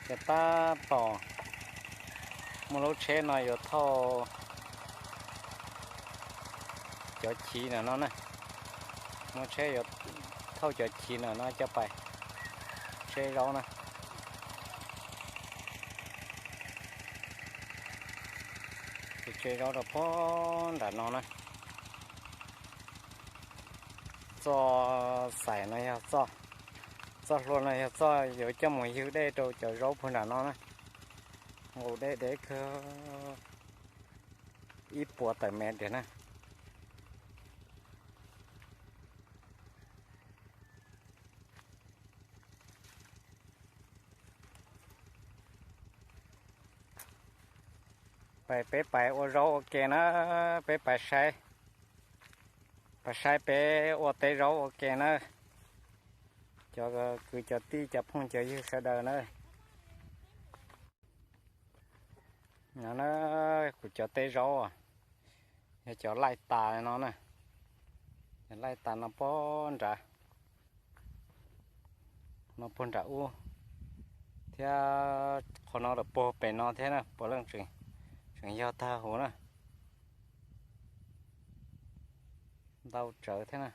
Ces tab tom muaj lub tsheb no yuav thauj cov chiv ntawm no na, muaj tsheb yuav thauj cov chiv ntawm no coj pais tseb zaub na. Ces tseb zaub rau puag nram no na. Txoj xaim no yog txoj, txoj hlua no yog txoj yuav coj mus ywg dej rau cov zaub puag nram no na. Nqus dej deb kawg, ib puas tawm mev tiag na. Peb pais ua zaub ua ke na, peb pais saib, pais saib peb ua teb zaub ua ke na, cov kwv cov tij cov phooj cov ywg sawv daws na. No na, kuv cov teb zaub yog cov laij tas no na, laij tas no puag nrad, no puag nram ub, thiab qhov no lawm puag pem no thiab na, puav leej tseem yog tag huv na, ntau tsawv thiab na.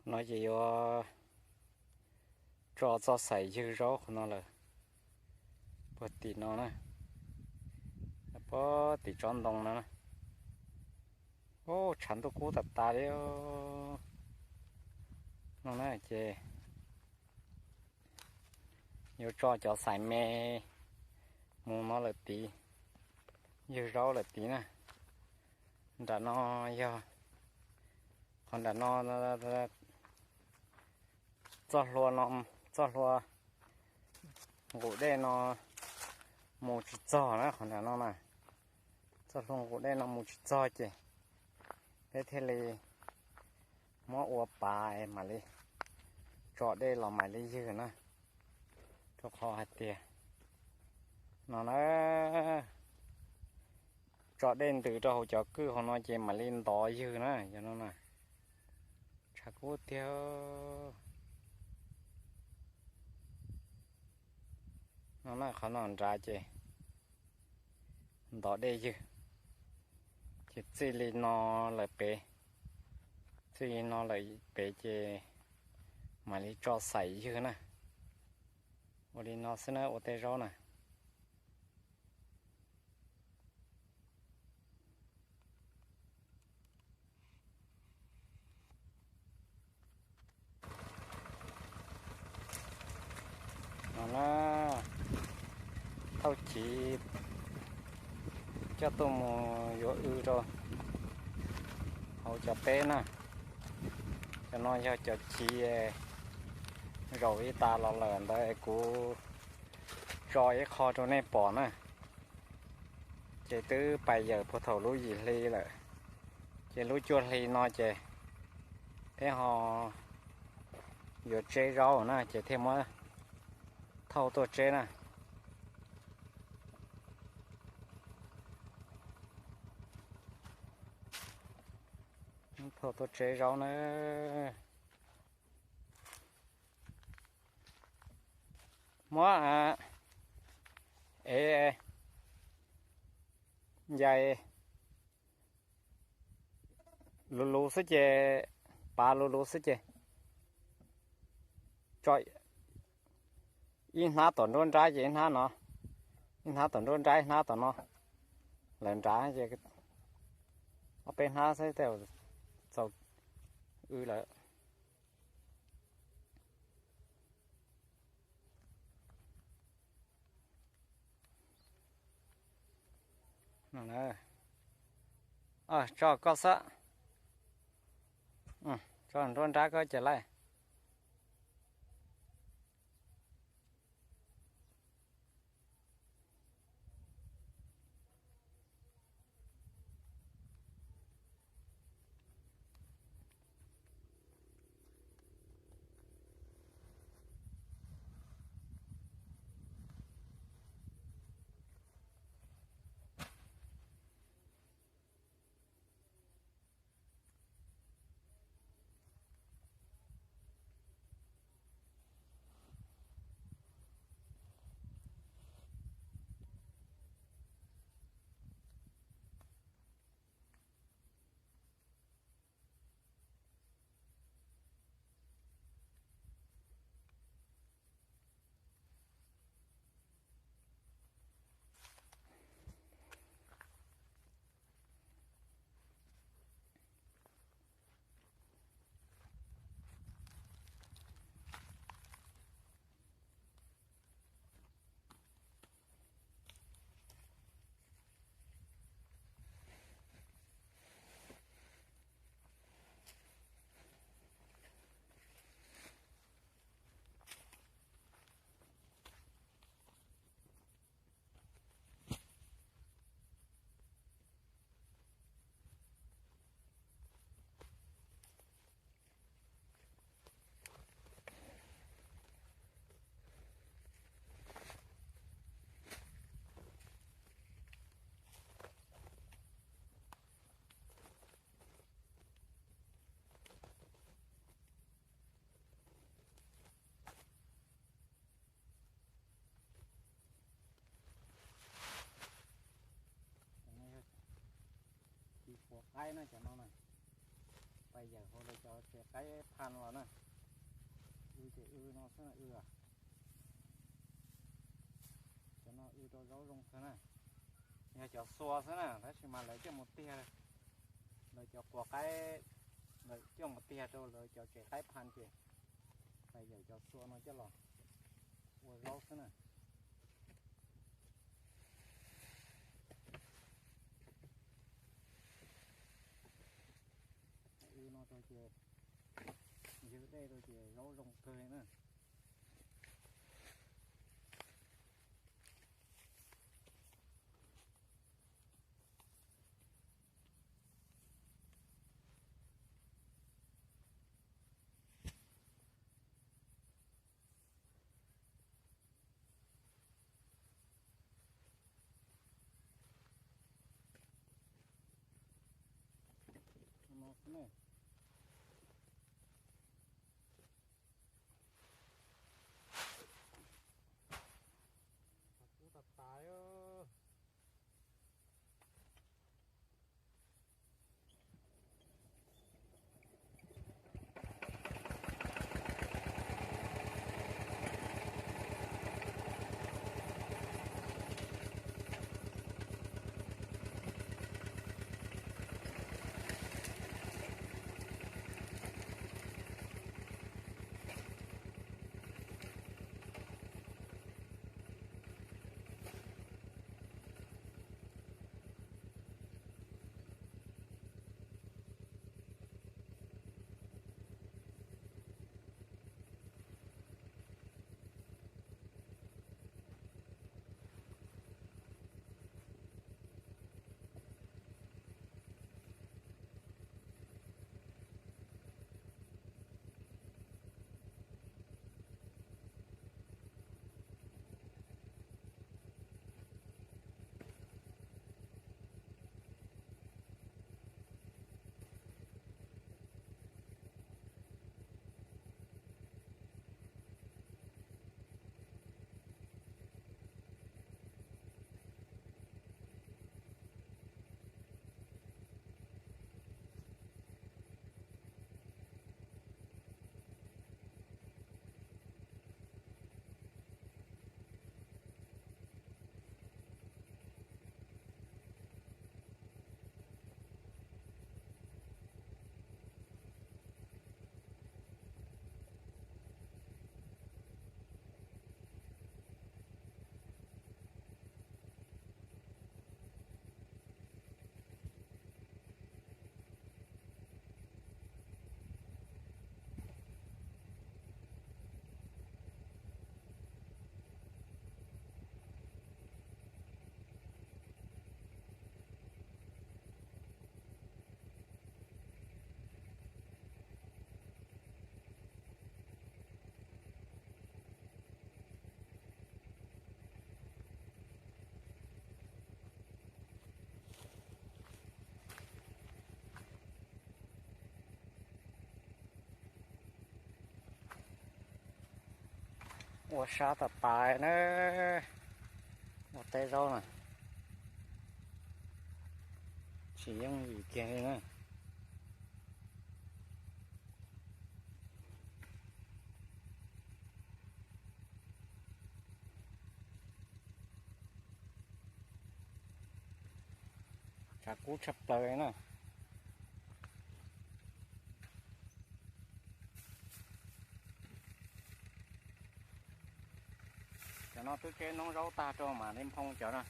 No ces yuav tso txoj xaim ywg zaub qhov no lawm, puag tim no na, puag tim tsob ntoo no na. Ub, tshav ntuj kub tas tas li no na ces yuav tso cov xaim me mus no lawm tid, ywg zaub lawm tid na. Nram no yog, qhov nram no txoj hlua no, txoj hlua nqus dej no mus tsis txog na, qhov nram no na, txoj hlua nqus dej no mus tsis txog ces peb thiaj li muab ua pav mam li tso dej los mam li ywg na, rau qhov hais tias no na, tso dej ntws rau hauv cov kwj hauv no ces mam li ntov ywg na, yog no na. Tshav kub tiag. No na, qhov no nrad ces ntov dej ywg, ces txij li no lawm pem, txij li no lawm pem ces mam li tso xaim ywg na. Ua li no xwb na, ua tej zaub na. No na, thauj chiv coj tuaj mus yuav w rau hauv cov teb na. Cov no yog cov chiv zaum ib tas los lawm ntawd kuv tso ib qho rau nej pom na. Ces twb pais yawm puag thaum lub yim hli lawm, ces lub cuaj hli no ces peb ho yuav tseb zaub na, ces thiaj muab thauj tuaj tseb na. Thauj tuaj tseb zaub na. Muab ev ncais luv luv xwb ces, pav luv luv xwb ces tso ib hnab tom nruab nrab ces ib hnab no, ib hnab tom nruab nrab ib hnab tom no, lawv nrad ces ob peb hnab xwb tej txaus w lawm. Tso koj xwb, tso nruab nrab koj ces laij. Quav qaib na cov no na, pais yawm hauv lawv cov tsev qaib pha los na. Wb ces wb no xwb na, wb, cov no wb rau zaub zoo kawg na. Yog cov xua xwb na, tab sis mas lawv coj mus tiag, lawv cov quav qaib, lawv coj mus tiag rau lawv cov tsev qaib pha ces pais yawm cov xua no coj los ua zaub xwb na. Wb no rau ces ywg dej rau ces zaub zoo kawg li na. Kub tas tas. Ua sab tas tas na, ua teb zaub na, tsis yooj yim kiag li na. Tshav kub tshaj plaws li na. Cov no twb keb noob zaub tag rau mam li nphoo cov no.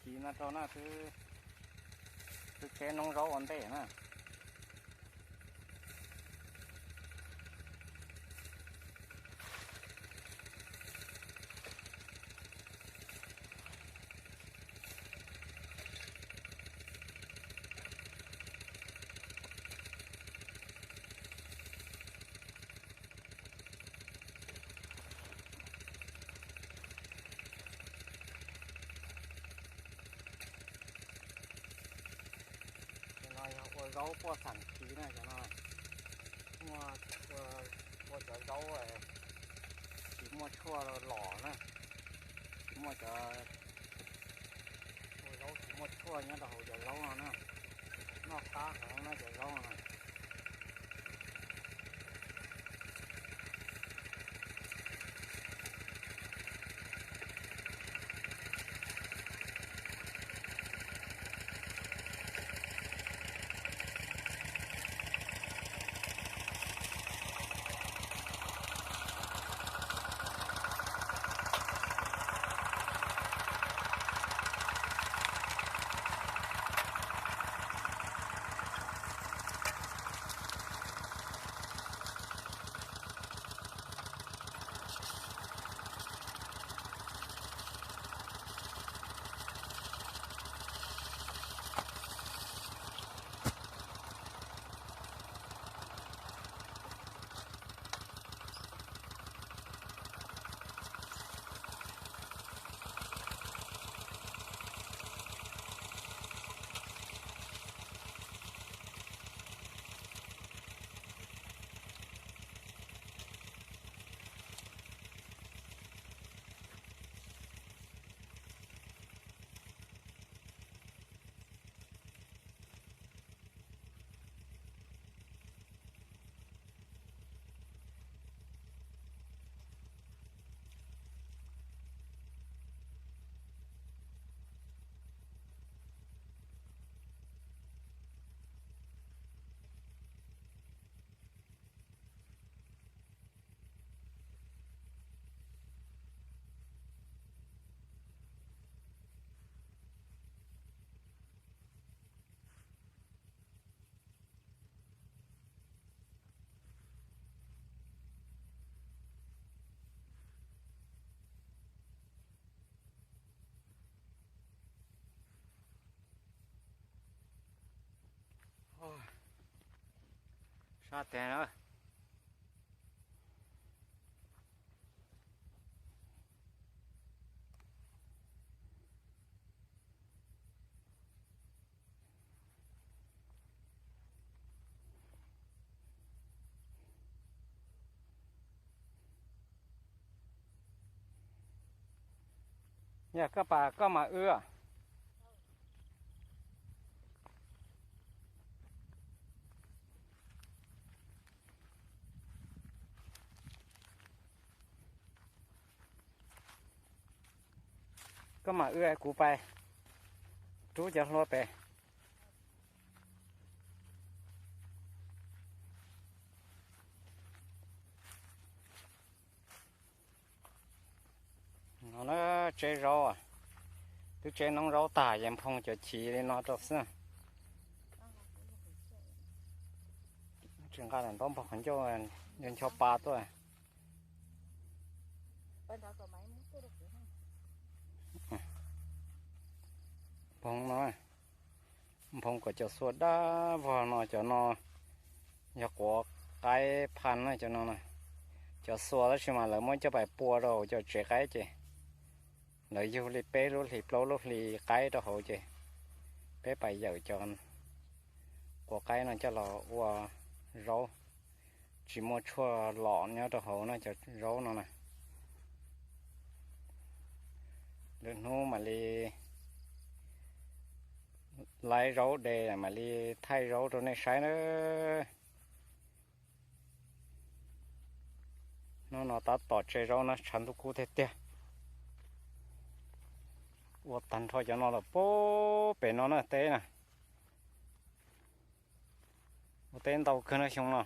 Chiv no rau na, twb keb noob zaub ua ntej na. Cov no yog ua zaub puaj xeem chiv na, cov no muaj, ua cov zaub tsis muaj tshuaj los na, tsis muaj cov, ua zaub tsis muaj tshuaj nyob rau hauv cov zaub no na. Sab tiag na. Yog koj pas koj mam wb. Koj mam wb kuv pais rub cov hlua pem. No na, tseb zaub, twb tseb noob zaub tag ces nphoo cov chiv li no rau xwb. Tsis nqa ntaub npog qhov ncauj, ncho pa tuaj. Nphoo no, nphoo kom cov xua dab vog no, cov no yog quav qaib phaj na cov no. Cov xua tab sis mas lawv muab coj pais pua rau hauv cov tsev qaib ces lawv yug li peb lub hlis plaub lub hlis qaib rau hauv ces peb pais yawm cov quav qaib no coj los ua zaub. Tsis muaj tshuaj lom nyob rau hauv no cov zaub no na. Lwm hnub mam li laib zaub de mam li thaij zaub rau nej saib na. Hnub no tab tom tseb zaub na, tshav ntuj kub tiag tiag. Ua tag nrho cov no los pem no na teb na. Ua teb ntau kawg no xyoo no.